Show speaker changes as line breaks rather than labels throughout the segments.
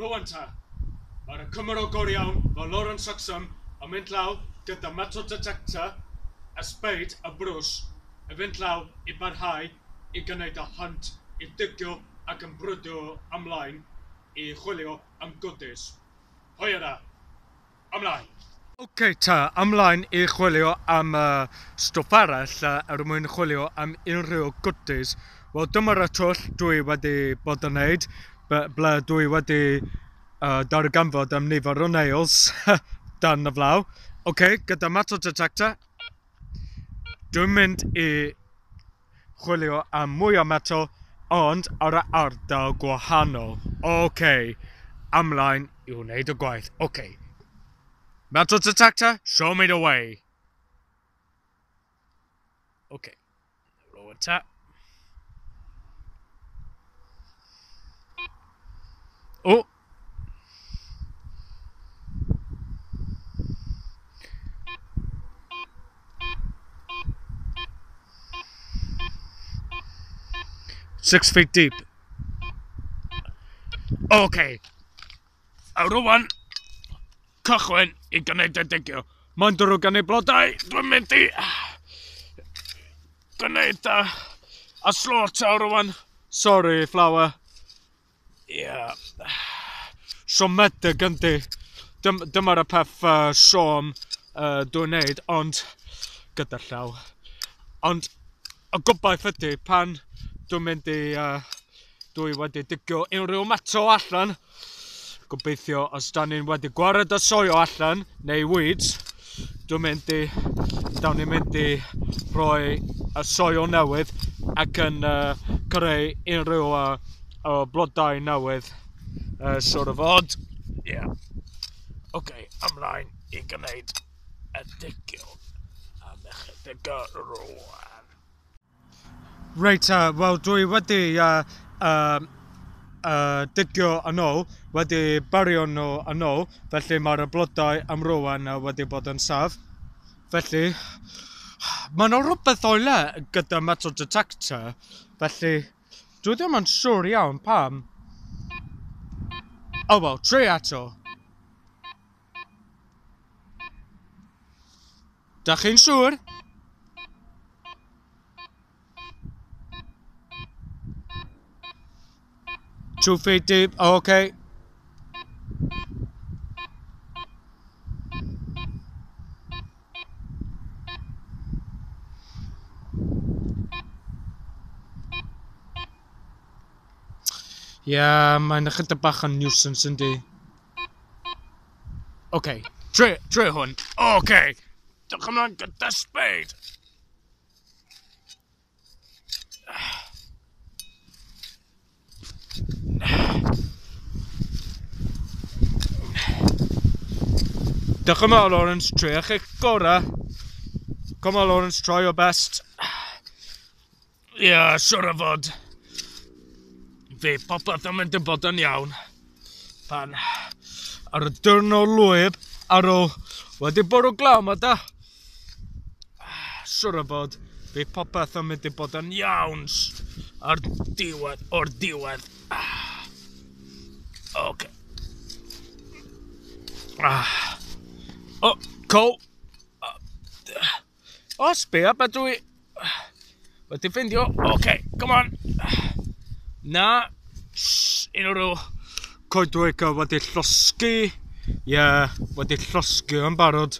Rwan ta, mae'r Cymro go iawn, fel Lawrence Suxham, yn mynd lawr gyda metal detector, y spade, y brws, i fynd lawr i barhau i gwneud y hunt, i digio ac yn brwydro ymlaen i chwilio am goodies. Hwyl da! Ymlaen! Ok ta, ymlaen i chwilio am stwff arall er mwyn chwilio am unrhyw goodies. Wel, dyma'r y twll dwi wedi bod yn neud, ble dwi wedi darganfod am nifer o nails dan y flaw. Ok, gyda metal detector, dwi'n mynd i chwilio am mwy o metal, ond ar y ardal gwahanol. Ok, ymlaen i wneud y gwaith. Ok. Metal detector, show me the way. Ok, rwan ta. Oh! 6 feet deep. Ok. A rwan, cychwyn i gwneud y digio. Mae'n drwg gen i, blodau, dwi'n mynd i gwneud y slaughter rwan. Sorry, flower. Yeah. Siomedig yndi. Dyma'r y peth siom dwi'n neud, ond gyda llaw. Ond y gobaith ydy pan dwi'n mynd i, dwi wedi digio unrhyw metal allan, gobeithio os da ni'n wedi gwared y soil allan, neu weeds, dawn ni'n mynd i rhoi y soil newydd ac yn creu unrhyw blodau newydd, siwr o fod. Yeah. Ok, ymlaen i gwneud y digio am ychydig rwan. Reit, wel dwi wedi digio yn ôl, wedi bario nhw yn ôl, felly mae'r blodau am rwan wedi bod yn saff. Felly, mae yna rhywbeth o'i le gyda metal detector, felly dwi ddim yn siŵr iawn pam. Oh well, tri eto. Da chi'n siŵr? 2 feet deep, oh, okay. Ie, yeah, mae'n ychydig bach yn nuisance yndi. Okay, tre hwn. Okay, diolch ymlaen gyda spade. Diolch yn fawr, Lawrence. Triwch eich gorau. Come on, Lawrence, try your best. Ie, yeah, siwr o fod. Fe popeth yn mynd i bod yn iawn. Pan ar y diwrnod lwyb ar ôl wedi bwrw glaw ma da. Siwr o fod, fe popeth yn mynd i bod yn iawn ar diwedd o'r diwedd. Okay. Ah. Oh, cool. O, sbia, be dwi wedi ffeindio. Okay, come on. Na, unrhyw coedwig wedi llosgi. Ie, yeah, wedi llosgi yn barod.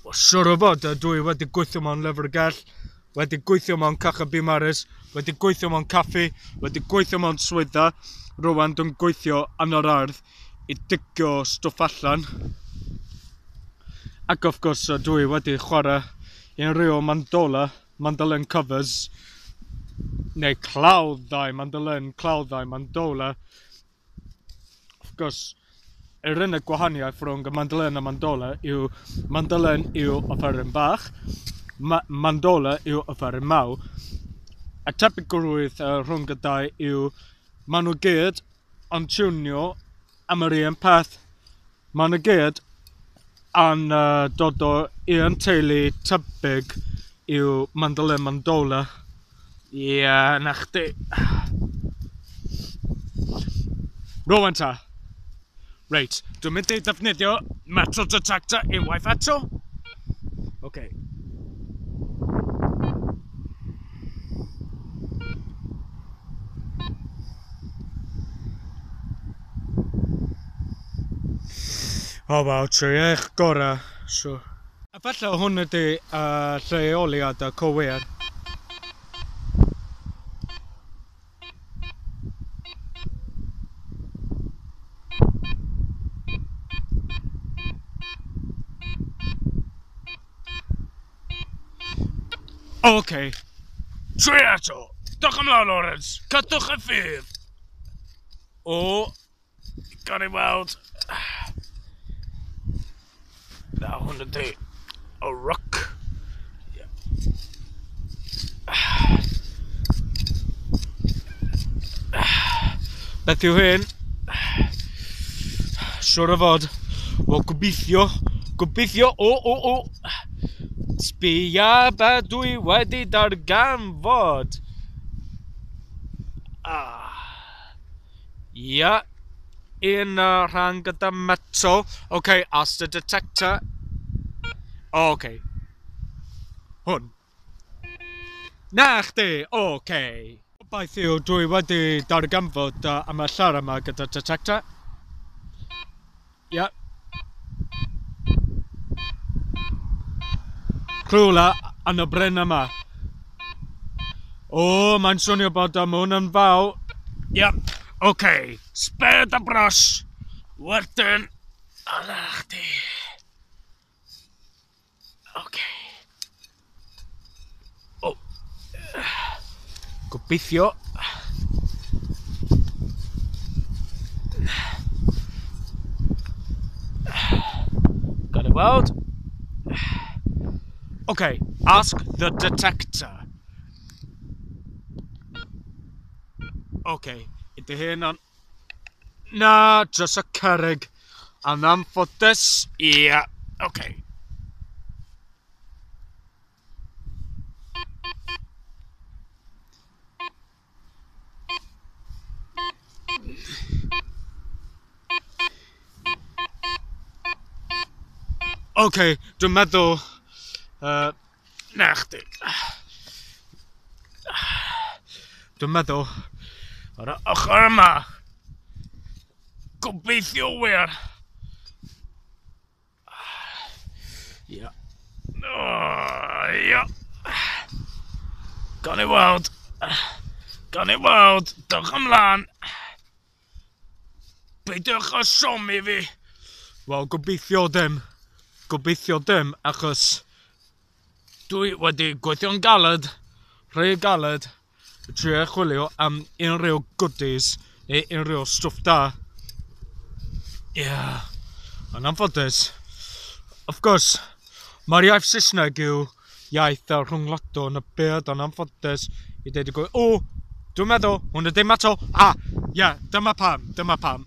Wel, siwr o fod, dwi wedi gweithio mewn lyfrgell, wedi gweithio mewn cacha Biwmaris, wedi gweithio mewn caffi, wedi gweithio mewn swyddfa. Rwan dwi'n gweithio yn yr ardd i digio stwff allan. Ac of course dwi wedi chwarae unrhyw mandola, mandolin covers, neu clawddau mandolin, clawddau mandola. Of course, yr unig gwahaniaeth rhwng y mandolin a mandola yw mandolin yw offeryn bach, mandola yw offeryn mawr. Y tebygrwydd rhwng y dau yw maen nhw gyd yn tiwnio am yr un peth. Maen nhw gyd yn dod o un teulu tebyg yw mandolin mandola. Ia, na chdi. Rwan ta. Reit, dwi'n mynd i ddefnyddio metal detector unwaith eto. Okay. O, wel, trwy eich gorau, so. A falle hwn ydy lleoliad y cywir. OK. Trwy eto. Dewch ymlaen, Lawrence. Cadwch y ffydd. O, gawn ni weld. Na, hwn ydy y rock. Yeah. Beth yw hyn? Siwr o fod. Wel, gobeithio. Gobeithio. O, o, o. Sbia be dwi wedi darganfod. Ah. Ia. Un rhan gyda metal. OK, ask the detector. OK. Hwn. Na chdi, OK. Gobaith yw dwi wedi darganfod am y llar yma gyda detector. Ia. Rhywle yn y bryn yma. O, mae'n swnio bod am hwn yn fawr. Ia, OK. Spade a brush. Wedyn, yna chdi. OK. O. Gobeithio. Gawn ni weld. OK, ask the detector. OK, ydy hyn yn... Na, dros y cerrig. Yn anffodus, ie, OK. OK, dwi'n meddwl... Na chdi. Dwi'n meddwl ar y ochr yma. Gobeithio wir. Ia. Ia. Gawn ni weld. Gawn ni weld. Dewch ymlaen. Peidiwch â siomi fi. Wel, gobeithio ddim. Gobeithio ddim, achos dwi wedi gweithio'n galed, rhy galed, i trio chwilio am unrhyw goodies neu unrhyw stwff da. Ie, yeah. Yn anffodus. Of course, mae'r iaith Saesneg yw iaith rhwngwladol yn y byd, ond anffodus i dweud y gwir. O, dwi'n meddwl, hwn ydy metal. Ah, ie, yeah, dyma pam, dyma pam.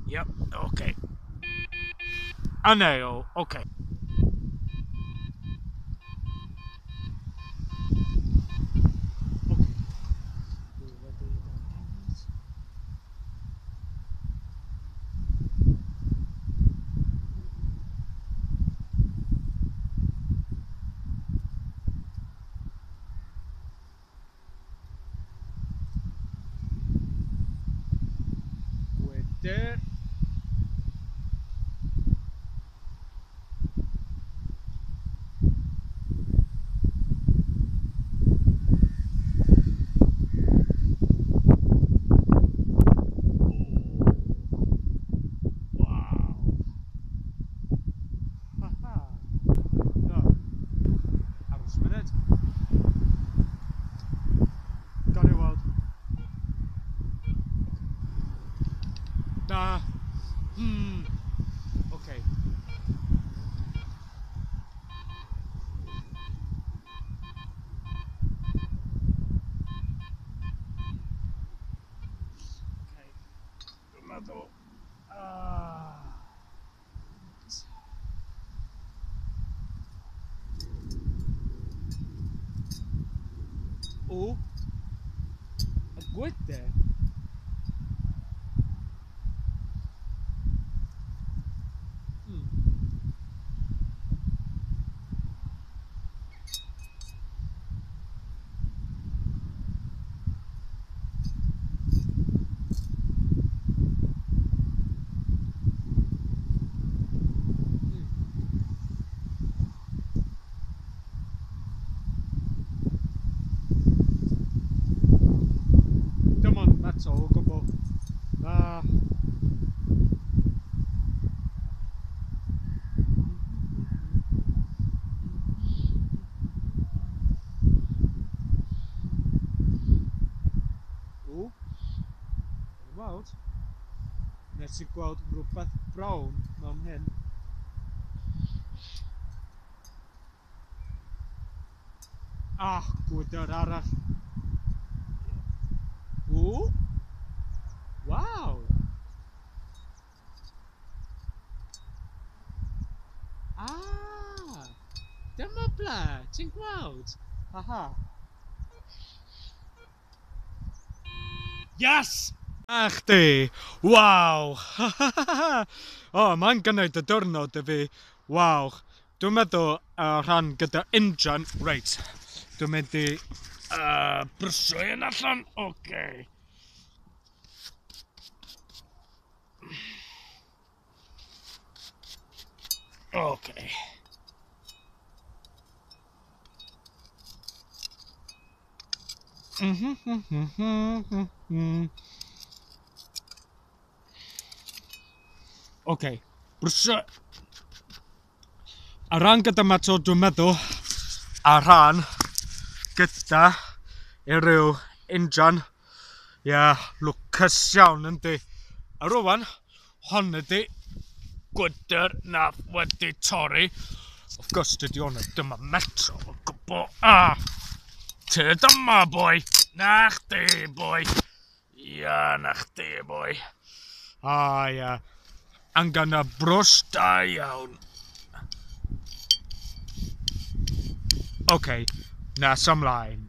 Yep, okay. A nail, okay. There. Wow. Ha-ha. No. Aros munud. Gawn ni weld. Na. Okay. Okay. Dwi'n meddwl. O, y gwydr. Dim ond metal o gwbl. Na. O, weld. Nes i gweld rhywbeth brown mewn hyn. Ah, gwydr arall. O, waw. Ah, dyma ble, ti'n gweld? Haha. Yes! A chdi! Waw! O, mae'n gwneud y diwrnod i fi. Waw. Dwi'n meddwl rhan gyda injan. Reit. Dwi'n mynd i brwsio un allan. Oce. Oce. Oce. Brwsio. A rhan gyda metal, dwi'n meddwl, a rhan gyda unrhyw injan. Ie, yeah, lwcus iawn yndi. A rwan, hon ydi gwydr nath wedi torri. Of course, dydy hwn dyma metal o gwbl. Ah! Tyd yma, boi! Na chdi, boi! Ia, na chdi, boi. Ah, ia. Angen y brwsh da iawn. Oce, nes ymlaen.